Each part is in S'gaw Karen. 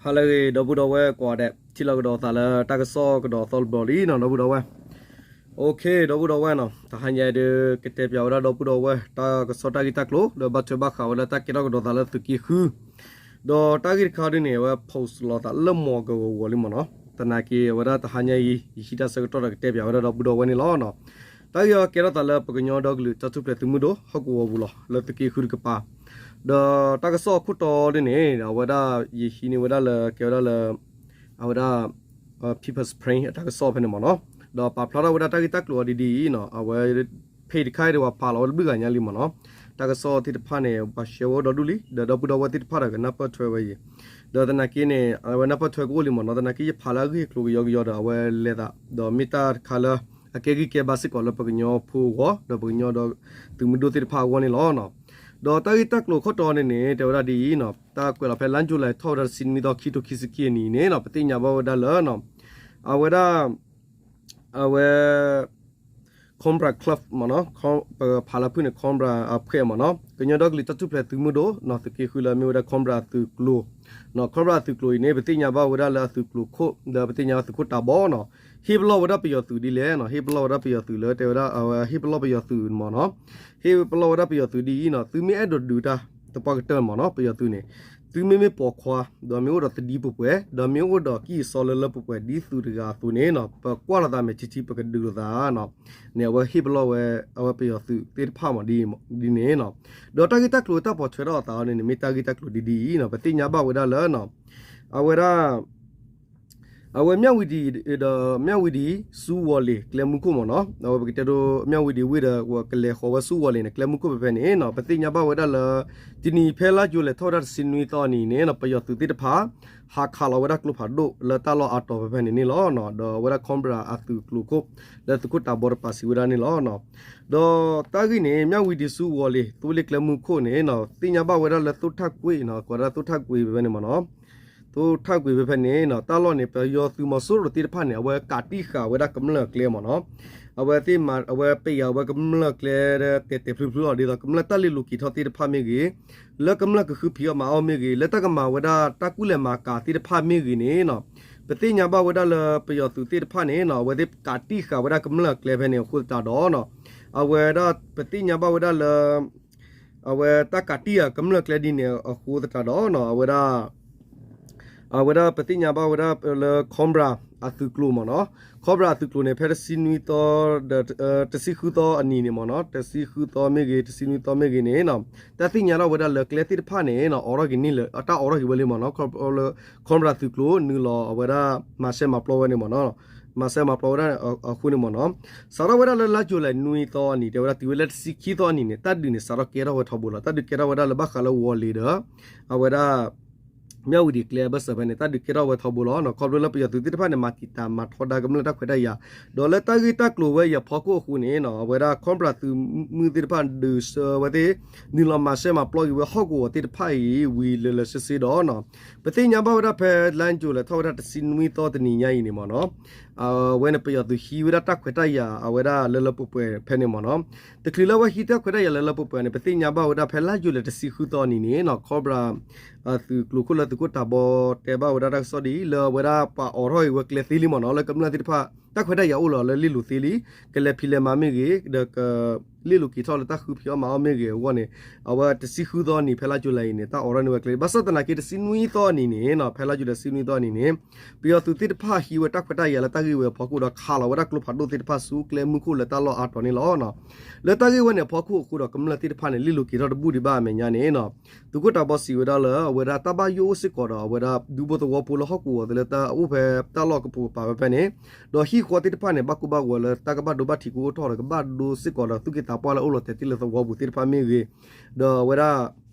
ဟါလၢအဂ့ၤ ဒီပုၢ်ဒီဝဲၢ်ကိးဂၤဒဲး, ထံၣ်လိာ်ကဒီးသးလၢတၢ်ကစီၣ်ကဒီးသီတဘျီလံနီၤ ဒီပုၢ်ဒီဝဲၢ်. အိၣ်ခ့ ဒီပုၢ်ဒီဝဲၢ်နီၤ, တဟါညါအံၤဒုး ကတဲပၠးဝဲဒၣ်ဒီပုၢ်ဒီဝဲၢ် တၢ်ကစီၣ်တၢ်ဂ့ၢ်တၢ်ကျိၤ ဒီးဘၣ်ထွဲဘၣ်ဃးဝဲလၢတၢ်ကဲထီၣ်ကဒီးသးလၢသုးက့ဃု ဒီးတၢ်ဂ့ၢ်တခါဒုးန့ၣ် အဝဲ post လီၤသးလၢမီၤကဂီၤဂီၤလံမ့ၢ်နီၤ. သနာ်က့ အဝဲဒၣ်တဟါညါအံၤ ယဟံးတၢ်ဆၢကတီၢ်ဒီးကတဲပၠးဝဲဒၣ်ဒီပုၢ်ဒီဝဲၢ်န့ၣ်လီၤ. တၢ်ဂ့ၢ်အံၤကဲထီၣ်သးလၢပကညီဒီကလုာ်တၢ်ထူၣ်ဖျဲးသုးမုၢ်ဒိၣ် ဟီၣ်ကဝီၤပူၤလီၤ လၢသုးက့ဃုတကပၤ. ဒီးတၢ်ကစီၣ်အခိၣ်တီဒုးန့ၣ် အဝဲဒၣ် ယဟံးန့ၢ်ဝဲဒၣ်လၢ ကဲဝဲဒၣ်လၢ အဝဲဒၣ် People's Spring အတၢ်ကစီၣ်ဖဲန့ၣ်မ့ၢ်နီၤ. ဒီးပာ်ဖျါထီၣ်ဝဲဒၣ်တၢ်ဂ့ၢ်တၢ်ကျိၤအီၤဒ်ဒ်အံၤနီၤ, အဝဲ page တခါအံၤဒုး ပှၤပာ်လီၤဝဲတဘျုးဂၤညါလံမ့ၢ်နီၤ. တၢ်ကစီၣ်သ့ၣ်တဖၣ်န့ၣ် ပှၤ share ဝဲဒီဒူၣ်လံ, ဒီးဒီပုၢ်ဒီဝဲၢ်သ့ၣ်တဖၣ်ဒီးကနၢ်ပၢၢ်ထွဲဝဲအံၤ, ဒီးသနာ်က့န့ၣ် အဝဲနၢ်ပၢၢ်ထွဲကအိၣ်လံမ့ၢ်နီၤ. သနာ်က့ယဖးလၢအဂ့ၢ်အကျိၤကယီကယီဒီး အဝဲလဲၤသး ဒီးမ့ၢ်တၢ်တခါလၢ အကဲဂံၢ်ကဲဘါစ့ၢ်ကီးလၢပကညီဖိအဂီၢ် ဒီးပကညီဒီးသုးမုၢ်ဒိၣ်သ့ၣ်တဖၣ်အဂီၢ်န့ၣ်လီၤ. ဒီးတၢ်ဂ့ၢ်တၢ်ကျိၤခိၣ်တီန့ၣ်န့ၣ် တဲဝဲဒၣ်ဒ်အံၤနီၤ, တၢ်ကွဲးလီၤဖဲလါယူၤလံ ထီၣ်ဝဲဒၣ်တဆံနွံသီ ခံထိခံဆံခံအနံၤန့ၣ်နီၤ, ပသ့ၣ်ညါဘၣ်ဝဲဒၣ်လၢ အဝဲဒၣ် အဝဲ Cobra Club မ့ၢ်နီၤ, ပဖးလၢဖုၣ်န့ၣ် Cobra အဖှဲးမ့ၢ်နီၤ, ကညီဒီကလုာ်တၢ်ထူၣ်ဖျဲးသုးမုၢ်ဒိၣ်နီၤ, သုးက့ဃုလၢမ့ၢ်ဝဲဒၣ် Cobra အသုးကျိၤ Cobra အသုးကျိၤအံၤန့ၣ် ပသ့ၣ်ညါဘၣ်ဝဲဒၣ်လၢအသုးကျိၤခိၣ် ဒီးပသ့ၣ်ညါဘၣ်သုးခိၣ်တၢ်ဘီနီၤ, ဟ့ၣ်ပလီၢ်ဝဲဒၣ်ပယီၤသုးဒ်လဲၣ်နီၤ, ဟ့ၣ်ပလီၢ်ဝဲဒၣ်ပယီၤသုးလၢတဲဝဲဒၣ် အဝဲဟ့ၣ်ပလီၢ်ပယီၤသုးမ့ၢ်နီၤ, ဟ့ၣ်ပလီၢ်ဝဲဒၣ်ပယီၤသုးဒ်အံၤနီၤ, သုမ့ၢ်အဲၣ်ဒိးဒုးတၢ်သပှၢ်ကတၢၢ်မ့ၢ်နီၤ, ပယီၤသုးန့ၣ် သုမ့မ့ၢ်ပိာ်ခွါ ဒီးမ့ၢ်အိၣ်ဒီးသဒံပှဲၤပှဲၤ ဒီးမ့ၢ်အိၣ်ဒီးကံၢ်အစီလၢလၢပှဲၤပှဲၤဒ်သုးတဂၤအသိးန့ၣ်နီၤ, ပကွၢ်လိာ်သးမဲာ်ထံထံ ပကဒုးလိာ်သးနီၤ, န့ၣ် အဝဲဟ့ၣ်ပလီၢ်ဝဲ အဝဲပယီၤသုးသ့ၣ်တဖၣ်မ့ၢ်ဒ်န့ၣ်နီၤ. ဒီးတၢ်ဂ့ၢ်တၢ်ကျိၤတၢ်ပိာ်ထွဲထီၣ်အသးအီၤန့ၣ်န့ၣ် မ့ၢ်တၢ်ဂ့ၢ်တၢ်ကျိၤဒ်ဒ်အံၤနီၤ, ပသ့ၣ်ညါဘၣ်ဝဲဒၣ်လၢ အဝဲဒၣ် အဝဲမၠၣ်ဝံၤဒံး ဒီးမၠၣ်ဝံၤဒံး ဆူဝီၤလ့ၤ ကျဲမုၢ်ခိၣ်မ့ၢ်နီၤ, အဝဲပကတဲဒိ မၠၣ်ဝံၤဒံးဝ့ၢ်ဒီး ကလဲၤဃီၤဝဲဆူဝီၤလ့ၤန့ၣ် ကျဲမုၢ်ခိၣ်ဖဲဖဲန့ၣ်နီၤ, ပသ့ၣ်ညါဘၣ်ဝဲဒၣ်လၢ တနံၤဖဲလါယူၤလံ ထီၣ်ဝဲဒၣ်တဆံနွံသီအနံၤန့ၣ်နီၤ, ပယီၤသုးသ့ၣ်တဖၣ် ဟးခးလီၤဝဲဒၣ်ကျိဖးဒိၣ်လၢတၢ်လီၢ်အါတီၤဖဲဖဲန့ၣ်န့ၣ်လီၤ. ဒီးအဝဲဒၣ် Cobra အသုးကျိၤခိၣ် လၢသုးခိၣ်တၢ်ဘီတပၤစံးဝဲဒၣ်န့ၣ်လီၤ. ဒီးတၢ်ဂ့ၢ်န့ၣ် မၠၣ်ဝံၤဒံးဆူဝီၤလ့ၤ သိလ့ၣ်ကျဲမုၢ်ခိၣ်န့ၣ်နီၤ, သ့ၣ်ညါဘၣ်ဝဲဒၣ်လၢသိထၣ်ကွ့ၢ်နီၤ, ကိးဒၣ်သိထၣ်ကွ့ၢ်ဖဲဖဲန့ၣ်မ့ၢ်နီၤ, သိထၣ်ကွ့ၢ်ဖဲဖဲန့ၣ်နီၤ, တၢ်လီၢ်န့ၣ် ပယီၤသုးမီၤစိရိၤသ့ၣ်တဖၣ်န့ၣ် အဝဲကးတံၢ်ဃာ်ဝဲဒၣ်ကမျၢၢ်အကျဲမ့ၢ်နီၤ, အဝဲသ့ၣ်မၤ အဝဲပ့ၢ်ဃာ်ဝဲကမျၢၢ်ကျဲ တဲာ်တဲာ်ဖျုးဖျုးအီၤ ဒ်သိးကမျၢၢ်တၢ်လ့ၤလိၤက့ၤထီၣ်သ့ၣ်တဖၣ်မ့ၢ်ဂ့ၤ, လၢကမျၢၢ်ကဃုဖံးအီၣ်မၤအီၣ်မ့ၢ်ဂ့ၤ, လၢတၢ်ကမၤဝဲဒၣ်တၢ်ကူၣ်လဲၤမၤကၤသ့ၣ်တဖၣ်မ့ၢ်ဂ့ၤန့ၣ်နီၤ, ပသ့ၣ်ညါဘၣ်ဝဲဒၣ်လၢပယီၤသုးသ့ၣ်တဖၣ်န့ၣ်နီၤ, အဝဲသ့ၣ်ကးတံၢ်ဃာ်ဝဲဒၣ်ကမျၢၢ်အကျဲဖဲန့ၣ်အဃိသတးဒီးနီၤ, အဝဲဒၣ်ပသ့ၣ်ညါဘၣ်ဝဲဒၣ်လၢ အဝဲတၢ်ကးတံၢ်ဃာ်ကမျၢၢ်ကျဲဒ်န့ၣ်အဃိသတးဒီးနီၤ, အဝဲဒၣ် အဝဲဒၣ်ပသ့ၣ်ညါဘၣ်ဝဲဒၣ်လၢ Cobra အသုးကျိၤမ့ၢ်နီၤ, Cobra အသုးကျိၤန့ၣ် ဖဲတဆံနွံသီ ဒီး တဆံဃုသီအနံၤန့ၣ်မ့ၢ်နီၤ, တဆံဃုသီမ့ၢ်ဂ့ၤ တဆံနွံသီမ့ၢ်ဂ့ၤန့ၣ်နီၤ, တၢ်သ့ၣ်ညါထီၣ်ဝဲဒၣ်လၢကျဲသ့ၣ်တဖၣ်န့ၣ်နီၤ, အိးထီၣ်က့ၤန့ၣ်လၢ တၢ်အိးထီၣ်က့ၤဝဲလံမ့ၢ်နီၤ, လၢ Cobra သုးကျိၤ နုာ်လီၤအဝဲဒၣ် မၤစဲမၤပျီဝဲန့ၣ်မ့ၢ်နီၤ, မၤစဲမၤပျီဝဲဒၣ်အဃိန့ၣ်မ့ၢ်နီၤ, စးထီၣ်ဝဲဒၣ်လၢလါယူၤလံနွံသီအနံၤ တဲဝဲဒၣ်တုၤဝဲလၢတဆံခံသီအနံၤန့ၣ် တၢ်ဒုးန့ၣ် စးထီၣ်ကဲထီၣ်ဝဲထီဘိလီၤ. တၢ်ဒုးကဲထီၣ်ဝဲဒၣ်လၢဘၣ်ဃးလၢဝီၤလ့ၤဒီး အဝဲဒၣ် မၠၣ်ဝံၤဒံးကျဲအဘၢၣ်စၢၤဖဲန့ၣ် တၢ်ဒုးကဲထီၣ်ဝဲထီဘိလီၤ. ခီဖျိလၢပယီၤသုးသ့ၣ်တဖၣ်န့ၣ် မၤတံာ်တာ်မၤထီဒါကမျၢၢ်တၢ်ခွဲးတၢ်ယာ်, ဒီးလၢတၢ်ဂ့ၢ်တၢ်ကျိၤဝဲအံၤအဖီခိၣ်အဃိန့ၣ်နီၤ, အဝဲဒၣ် Cobra သုးမုၢ်သ့ၣ်တဖၣ်ဒုးဆၢဝဲသ့ၣ် နုာ်လီၤမၤစဲမၤပျီက့ၤဝဲဟီၣ်ကဝီၤသ့ၣ်တဖၣ်အံၤ ဝံၤလၢလၢဆ့ဆ့ဒီးနီၤ, ပသ့ၣ်ညါဘၣ်ဝဲဒၣ်ဖဲလါယူၤလံထီၣ်ဝဲဒၣ်တဆံနွံသီတနံၤညါအံၤန့ၣ်မ့ၢ်နီၤ, အဝဲန့ၣ်ပယီၤသုးဟံးဝဲဒၣ်တၢ်ခွဲးတၢ်ယာ်အဝဲဒၣ်လၢလၢပှဲၤပှဲၤဖဲန့ၣ်မ့ၢ်နီၤ, တချုးလၢအဝဲဟံးတၢ်ခွဲးတၢ်ယာ်လၢလၢပှဲၤပှဲၤန့ၣ် ပသ့ၣ်ညါဘၣ်ဝဲဒၣ်ဖဲလါယူၤလံတဆံဃုသီအနံၤန့ၣ်နီၤ, Cobra သုးကျိၤခိၣ်လၢသုးခိၣ်တၢ်ဘီတဲဘၣ်ဝဲဒၣ်တၢ်ကစီၣ်ဒ်အံၤ လၢအဝဲဒၣ်ပှၤအိးထီၣ်က့ၤဝဲကျဲသ့လံမ့ၢ်နီၤ, လၢကမျၢၢ်သ့ၣ်တဖၣ် တၢ်ခွဲးတၢ်ယာ်အိၣ်လီၤလၢလ့လိၤသ့လံ, ကလဲၤဖံးလဲၤမၤမ့ၢ်ဂ့ၤ ဒီးက လ့လိၤက့ၤထီၣ်လၢတၢ်ဃုဖံးအီၣ်မၤအီၣ်မ့ၢ်ဂ့ၤအဂီၢ်န့ၣ်, အဝဲတဆံဃုသီအနံၤဖဲလါယူၤလံအံၤန့ၣ် တၢ်အိးထီၣ်န့ၢ်ဝဲကျဲ, ဘၣ်ဆၣ်သနာ်က့တဆံနွံသီအနံၤန့ၣ်နီၤ, ဖဲလါယူၤလံတဆံနွံသီအနံၤန့ၣ် ပယီၤသုးသ့ၣ်တဖၣ်ဟံးဝဲတၢ်ခွဲးတၢ်ယာ်လၢတၢ်ဂ့ၢ်ဝဲအဖီခိၣ်ဒီး ခးလီၤဝဲဒၣ်ကျိဖးဒိၣ်သ့ၣ်တဖၣ်ဆူကျဲမုၢ်ခိၣ်လၢတၢ်လီၢ်အါတီၤန့ၣ်လီၤ. လၢတၢ်ဂ့ၢ်ဝဲန့ၣ်အဖီခိၣ်အဃိဒီး ကမျၢၢ်သ့ၣ်တဖၣ်န့ၣ် လ့လိၤက့ၤထီၣ်တဘူၣ်ဒံးဘၣ်အမဲာ်ညါန့ၣ်နီၤ, သုးခိၣ်တၢ်ဘီစံးဝဲဒၣ်လၢ အဝဲဒၣ်တၢ်ဘၣ်ယိၣ်အိၣ်စ့ၢ်ကီးဒီး အဝဲဒၣ်ဒူဖိသဝီဖိလၢဟီၣ်ကဝီၤသ့ၣ်လၢတၢ်အိၣ်ဖဲတၢ်လီၢ်ကပိာ်ကပၤဖဲဖဲန့ၣ်, ဒီးဟံၣ်ဃီသ့ၣ်တဖၣ်န့ၣ် ဘၣ်ကိၢ်ဘၣ်ဂီၤလၢတၢ်ကဘၣ်ဒိဘၣ်ထံးကအိၣ်ထီၣ်ဒီး ကဘၣ်ဒိစ့ၢ်ကီးဒီး သူၣ်က့သးပှၢ်လၢအိၣ်လီၤတဲာ်တ့ၢ်လၢသဝီပူၤသ့ၣ်တဖၣ်မ့ၢ်ဂ့ၤ, ဒီးအဝဲဒၣ်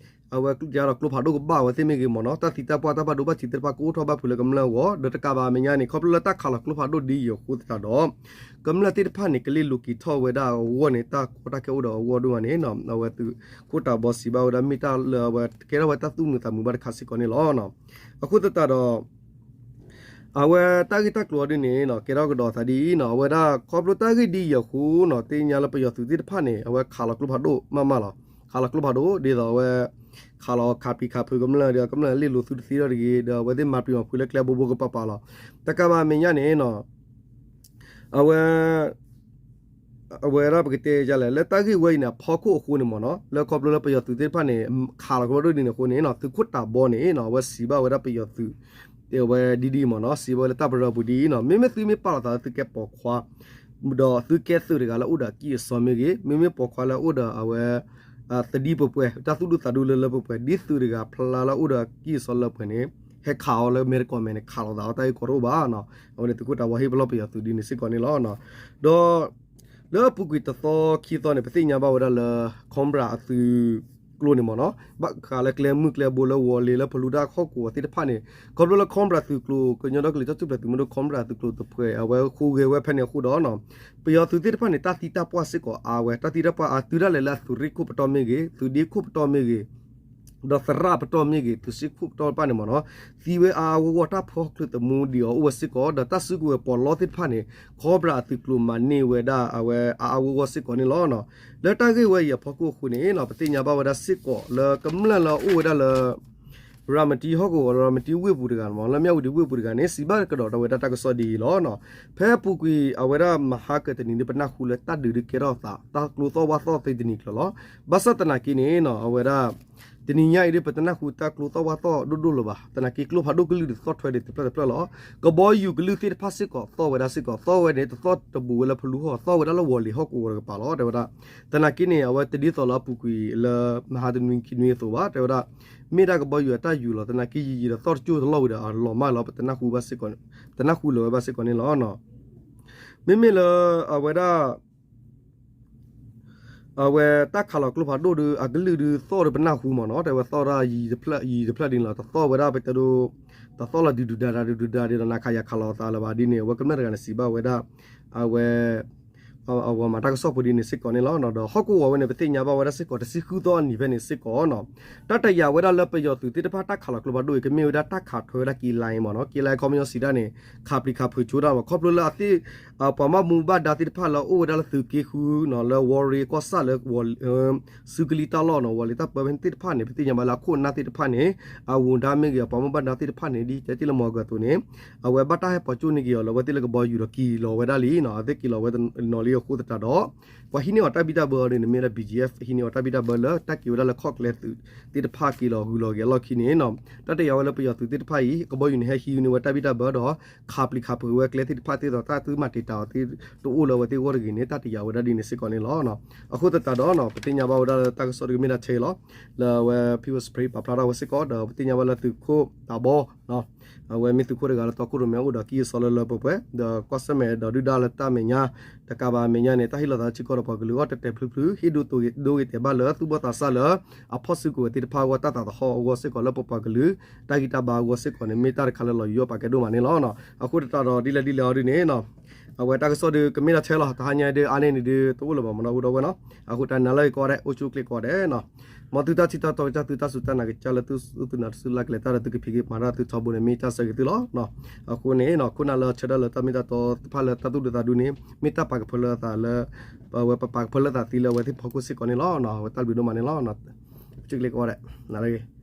အဝဲကျိၣ်ကျါဒီးကျိဖးဒိၣ်ကဘၣ်ဝဲသ့ၣ်မ့ၢ်ဂ့ၤမ့ၢ်နီၤ, တၢ်သံတၢ်ပှၢ်တၢ်ဘၣ်ဒိဘၣ်ထံးသ့ၣ်တဖၣ်ကအိၣ်ထီၣ်ဘၣ်ဖုးလၢကမျၢၢ်အဂီၢ်, ဒီးတကးဘၣ်အမဲာ်ညါန့ၣ် ခီဖျိလၢတၢ်ခးလီၤကျိဖးဒိၣ်ဒ်အံၤအဃိသတးဒီး ကမျၢၢ်သ့ၣ်တဖၣ်န့ၣ် ကလ့လိၤက့ၤထီၣ်ဝဲဒၣ်အဂီၢ်န့ၣ် တၢ်ကီတၢ်ခဲအိၣ်ဒီးအဂီၢ်ဒိၣ်မးန့ၣ်နီၤ, အဝဲသုးခိၣ်တၢ်ဘီစံးဘၣ်ဝဲဒၣ် မ့ၢ်တၢ်လၢအဝဲကဲထီၣ်ဝဲတၢ်သူၣ်မုာ်သးမုာ်ဘၣ်တခါစ့ၢ်ကီးန့ၣ်လီၤ. အဃိသတးဒီး အဝဲတၢ်ဂ့ၢ်တၢ်ကျိၤအီၤဒ်န့ၣ်နီၤ, ကဲထီၣ်ကဒီးသးဒ်အံၤနီၤ, အဝဲဒၣ်ခီဖျိတၢ်ဂ့ၢ်ဒ်အံၤအဃိနီၤ, သ့ၣ်ညါလၢပယီၤသုးသ့ၣ်တဖၣ်န့ၣ် အဝဲခးလီၤကျိဖးဒိၣ်မးမးလီၤ. ခးလီၤကျိဖးဒိၣ်ဒ်သိးအဝဲ ခး ခးလီၤခးပျံၤခးဖုးကမျၢၢ်ဒီး ကမျၢၢ်လ့ၣ်လိၤသုတသ့ထီၣ်တဂ့ၤ ဒီးအဝဲသ့ၣ်မၤပျံၤမၤဖုးလၢကျဲဘိဘိကပၤပၤလီၤ. တကးဘၣ်အမဲာ်ညါန့ၣ် အဝဲ အဝဲဒၣ်ပကတဲဒ်လဲၣ် လၢတၢ်ဂ့ၢ်ဝဲအံၤန့ၣ် အဖီခိၣ်အဃိန့ၣ်မ့ၢ်နီၤ လၢခီဖျိလၢပယီၤသုးသ့ၣ်တဖၣ်န့ၣ် ခးလီၤကဘီဒိၣ်ဒ်န့ၣ်အဃိန့ၣ်နီၤ သုးခိၣ်တးဘီန့ၣ်နီၤ အဝဲစံးဘၣ်ဝဲဒၣ်ပယီၤသုး အဝဲဒ်ဒ်မ့ၢ်နီၤ စံးဘၣ်ဝဲလၢတၢ်ပရၢပူၤဒ်အံၤနီၤ မ့မ့ၢ်သုမ့ၢ်ပာ်လီၤသးလၢသုကဲပိာ်ခွါ ဒီးသုကဲသုးတဂၤလၢအိၣ်ဒီးအကံၢ်အစီမ့ၢ်ဂ့ၤ မ့မ့ၢ်ပိာ်ခွါလၢအအိၣ်ဒီးအဝဲ သဒံပှဲၤပှဲၤ တၢ်သူၣ်ဒူသးဒူလၢလၢပှဲၤပှဲၤ ဒ်သုးတဂၤဖျါလၢအအိၣ်ဒီးအကံၢ်အစီလၢပှဲၤန့ၣ် ဟဲခးအီၤလၢမဲာ်တကိးမဲာ်န့ၣ် ခးလိာ်သးအီၤတၢ်ဂ့ၢ်ကီတအိၣ်ဘၣ်နီၤ အဝဲန့ၣ်သုးခိၣ်တးဘီဟ့ၣ်ပလီၢ်ပယီၤသုးဒ်န့ၣ်စ့ၢ်ကီးန့ၣ်လီၤ. ဒီး လၢအပူၤကွံာ်တသီခံသီန့ၣ် ပသ့ၣ်ညါဘၣ်ဝဲဒၣ်လၢ Cobra အသုးကျိၤန့ၣ်မ့ၢ်နီၤ ဘၣ်ဃးလၢကျဲမုၢ်ကျဲဘိလၢဝီၤလ့ၤလၢဖလူတၢ်ဟီၣ်ကဝီၤသ့ၣ်တဖၣ်န့ၣ် ခီဖျိလၢ Cobra သုးကျိၤ ကညီဒီကလုာ်တၢ်ထူၣ်ဖျဲးသုးမုၢ်ဒိၣ် Cobra သုးကျိၤတဖုအဝဲဃုဂဲၤဝဲဖဲန့ၣ်အဃိဒီး ပယီၤသုးသ့ၣ်တဖၣ်န့ၣ် တၢ်သံတၢ်ပှၢ်စ့ၢ်ကီးအါဝဲ တၢ်သံတၢ်ပှၢ်အါ တုၤဒၣ်လဲာ်လၢအသုးရ့ၣ်ခိၣ်ပတီၢ်မ့ၢ်ဂ့ၤ သုးဒ့ခိၣ်ပတီၢ်မ့ၢ်ဂ့ၤ ဒီးသရၣ်ပတီၢ်မ့ၢ်ဂ့ၤ သုးစ့ၢ်ခိၣ်ပတီၢ်တဖၣ်န့ၣ်မ့ၢ်နီၤ သံဝဲအါအါဂီၢ်ဂီၢ် တၢ်ဖီၣ်ချုးသမူဒံးအီၤအိၣ်ဝဲစ့ၢ်ကီး ဒီးတၢ်စုကဝဲၤပီးလီသ့ၣ်တဖၣ်န့ၣ် Cobra အသုးကျိၤမၤန့ၢ်ဝဲဒၣ်အဝဲအါအါဂီၢ်ဂီၢ်စ့ၢ်ကီးန့ၣ်လီၤ. လၢတၢ်ဂ့ၢ်ဝဲအံၤအဖီခိၣ်အဃိန့ၣ် ပသ့ၣ်ညါဘၣ်ဝဲဒၣ်စ့ၢ်ကီးလၢကမျၢၢ်လၢအအိၣ်ဝဲဒၣ်လၢ ရၤမတံဟီၣ်ကဝီၤ ရၤမတံဝ့ၢ်ပူၤတဂၤမ့ၢ် လၢမၠၣ်ဝတံဝ့ၢ်ပူၤတဂၤန့ၣ် စံးဘၣ်ကဒီးဒီးဝဲဒၣ်တၢ်ကစီၣ်ဒ်အံၤလီၤ. ဖဲအပူၤကွံာ်အဝဲဒၣ်မဟါကတနံၤဒ်ပနၢ်ဟူလၢတၢ်ဒုးဒုးကဲထီၣ်သး တၢ်ကျိသီၣ်ဝၣ်သီၣ်သ့တနံၤကျၢၤလီၤ. ဘၣ်ဆၣ်သနာ်က့န့ၣ် အဝဲဒၣ် တနံၤညါအံၤဒ်ပတနၢ်ဟူတၢ်ကျိသီၣ်ဝၣ်သီၣ်ဒိၣ်ဒိၣ်လၢၤဘၣ်. သနာ်က့ကျိဖးဒိၣ်ကလုၢ်ဒ်သီၣ်ထွဲဒ်တဖျၢၣ်တဖျၢၣ်လီၤ. ကဘီယူၤကလုၢ်သ့ၣ်တဖၣ်စ့ၢ်ကီးသီၣ်ဝဲဒၣ်စ့ၢ်ကီး သီၣ်ဝဲန့ၣ် တသီၣ်တဘူးဝဲလၢဖလူဟီၣ် သီၣ်ဝဲဒၣ်လၢဝီၤလ့ၤဟီၣ်ကဝီၤတကပၤလီၤ တဲဝဲဒၣ်. သနာ်က့န့ၣ် အဝဲတဒ်သိးလၢအပူၤကွံာ်လၢမဟါတနွံခံနွံအသိးဘၣ် တဲဝဲဒၣ် မ့ၢ်ဒၣ်ကဘီယူၤအတၢ်ယူၤလီၤ. သနာ်က့ယံာ်ယံာ်ဒီးသီၣ်တကၠိၢ်တလီၢ်ဝံၤဒီး အလီၤမၢ်လီၤ ပတနၢ်ဟူလၢၤဝဲဘၣ်စ့ၢ်ကီးန့ၣ်လီၤ. မ့မ့ၢ်လၢ အဝဲဒၣ် အဝဲတၢ်ခးလီၤကျိဖးဒိၣ်ဒီး အကလုၢ်ဒီးသီၣ်ဒီးပနၢ်ဟူမ့ၢ်နီၤ တဲဝဲသီၣ်ဒၣ်ယံာ်တဖျၢၣ်ဒ်န့ၣ်လီၤ. တသီၣ်ဝဲဒၣ်ပတဲဒိ တသီၣ်လီၤဒုးဒုးဒါဒါဒုးဒုးဒါဒ်လီၤ နၤခးယၤခးလီၤသးလၢၤဘၣ်ဒ်န့ၣ် အဝဲကမျၢၢ်တဂၤန့ၣ်စံးဘၣ်ဝဲဒၣ် အဝဲ အဝဲမၤတၢ်ကစီၣ်ဖိဒ်န့ၣ်စ့ၢ်ကီးန့ၣ်လီၤ. ဒီးဟီၣ်ကဝီၤဝဲန့ၣ် ပသ့ၣ်ညါဘၣ်ဝဲဒၣ်စ့ၢ်ကီး တဆံဃုသီအနံၤဖဲန့ၣ်စ့ၢ်ကီးနီၤ တၢ်တယာ်ဝဲဒၣ်လၢပယီၤသုးသ့ၣ်တဖၣ်တၢ်ခးလီၤကျိဖးဒိၣ်အံၤ ကမ့ၢ်ဝဲဒၣ်တၢ်ခးထွဲဝဲဒၣ်က့ၤလါအံၤမ့ၢ်နီၤ က့ၤလါအံၤခီပညီစံးဒၣ်န့ၣ် ခးပျံၤခးဖုးဆိဒၣ်မ့ၢ် ခီဖျိလၢအသ့ၣ် ပှၤဘၣ်မူဘၣ်ဒါသ့ၣ်တဖၣ်လၢအအိၣ်ဝဲဒၣ်လၢသုးက့ဃုနီၤ လၢဝီၤရ့ကီၢ်ဆၣ်လၢ စုကလံတၢ်လီၢ်နီၤ ဝီၤလ့ၤတၢ်ပၢဖဲန့ၣ်သ့ၣ်တဖၣ်န့ၣ် ပသ့ၣ်ညါဘၣ်လၢအခိၣ်အနၢ်သ့ၣ်တဖၣ်န့ၣ် အဝူၤဒါမ့ၢ်ဂ့ၤ အပှၤဘၣ်မူဘၣ်ဒါသ့ၣ်တဖၣ်န့ၣ် ဒ်တဲတ့ၢ်လၢမီၤကၢၤအသိးန့ၣ် အဝဲဘၣ်တၢ်ဟဲပိာ်ကၠိန့ၢ်က့ၤအီၤလၢအဝဲသ့ၣ်လၢကဘီယူၤဒီးက့ၤလီၤဝဲဒၣ်လံနီၤ အဝဲသ့ၣ်က့ၤလီၤဝဲနီၤလံအဃိသတးဒီး ပှၤဟံးန့ၢ်အီၤတၢ်ဘံၣ်တၢ်ဘၢအီၤဒ်န့ၣ် မ့ၢ်ဒၣ် ဘီၣ်ကၠ့အ့ဖ် ဟံးန့ၢ်အီၤတၢ်ဘံၣ်တၢ်ဘၢလၢတၢ်က့ၤဝဲဒၣ်လၢခီၣ်ကျဲသုးသ့ၣ်တဖၣ်က့ၤလီၤဂုၤလီၤဂဲၤအလီၢ်ခံန့ၣ်နီၤ တၢ်တယာ်ဝဲလၢပယီၤသုးသ့ၣ်တဖၣ်အံၤ ကဘီယူၤန့ၣ်ဟဲဟံးန့ၢ်ဝဲတၢ်ဘံၣ်တၢ်ဘၢဒီး ခးပျံၤခးဖုးဝဲကျဲသ့ၣ်တဖၣ်သ့ၣ်ဒီး တၢ်သုမၤတံာ်တာ်အီၤသ့ၣ်တအိၣ်လၢအဝဲသ့ၣ်အဂီၢ်တဂ့ၤန့ၣ် တၢ်တယာ်ဝဲဒၣ်ဒ်န့ၣ်စ့ၢ်ကီးန့ၣ်လီၤ. အဃိသတးဒီး ပသ့ၣ်ညါဘၣ်ဝဲဒၣ်လၢတၢ်ကစီၣ်တကမ့ၢ်ဒၣ်ထဲလီၤ လၢအဝဲ ဖံဝဲစပရ့ပာ်ဖျါထီၣ်ဝဲစ့ၢ်ကီး ဒီးပသ့ၣ်ညါဘၣ်လၢသုးခိၣ်တးဘီ အဝဲမ့ၢ်သုးခိၣ်တဂၤလၢတီခိၣ်ရိၣ်မဲအိၣ်ဒီးကံၢ်အစီလၢလၢပှဲၤပှဲၤ ဒီးကွၢ်ဆၢၣ်မဲာ်ဒီးဒုၣ်ဒါလၢတၢ်မဲာ်ညါ တကးဘၣ်မဲာ်ညါန့ၣ် တၢ်ဟ့ၣ်လီၤသးဆ့ကီးဒီးပှၤကလုာ်အဂီၢ်တဲာ်တဲာ်ဖျုးဖျုး ဟ့ၣ်ဒိတ့ၢ်ဂ့ၤတဲာ်ဘၣ်လၢသူၣ်ဘီၣ်သးစၢ်လၢ အဖီၣ်စုကဝဲၤသ့ၣ်တဖၣ်အဂီၢ် တၢ်သးသဟီၣ်အဂီၢ်စ့ၢ်ကီးလၢပပှၤကလုာ် တၢ်ဂံၢ်တၢ်ဘါအဂီၢ်စ့ၢ်ကီးန့ၣ် မ့ၢ်တၢ်တခါလၢလီၤယိယိပာ်ကဲဒိၣ်မးန့ၣ်လီၤ. အဃိသတးဒီးဒ်လဲၣ်ဒ်လဲၣ်အီၤဒ်န့ၣ် အဝဲတၢ်ကစီၣ်ဒုးကမ့ၢ်ဒၣ်ထဲလီၤ တဟါညါဒုးအါန့ၢ်န့ၣ်ဒုးတအိၣ်လၢၤဘၣ်မနီၤ အိၣ်ဒီးဝဲနီၤ အဃိတၢ်နၤလၢအံၤကိးဂၤဒဲး အိၣ်ဆူၣ်အိၣ်ချ့ကိးဂၤဒဲးနီၤ မ်သုတၢ်ထံၣ်တၢ်တီကစၢ်သုတၢ်စူၢ်တၢ်နာ်ကစၢ်လၢသုသူၣ်သုနၤတစုလၢ်ကလဲာ်တၢ်ဒီးသုကဖံးက့ၤမၤတၢ်သုထီဘိန့ၣ် မ့ၢ်တၢ်ဆၢဂ့ၤသုလီၤ. အဃိန့ၣ် ခိၣ်နၢ်လၢဆၢထၢၣ်လၢတၢ်မ့ၢ်တၢ်တီတဖၣ်လၢတၢ်သူၣ်ဒူသးဒူန့ၣ် မ့ၢ်တၢ်ပာ်ကဖၢလၢအသးလၢ အဝဲပပာ်ကဖၢလၢသးသ့လၢအဝဲသ့ၣ်ဖီခိၣ်စ့ၢ်ကီးန့ၣ်လီၤ. အဝဲတၢ်ဘျုးဒိၣ်မးန့ၣ်လီၤ. အိၣ်ဆူၣ်အိၣ်ချ့ကိးဂၤဒဲး နၤလၢအဂ့ၤ.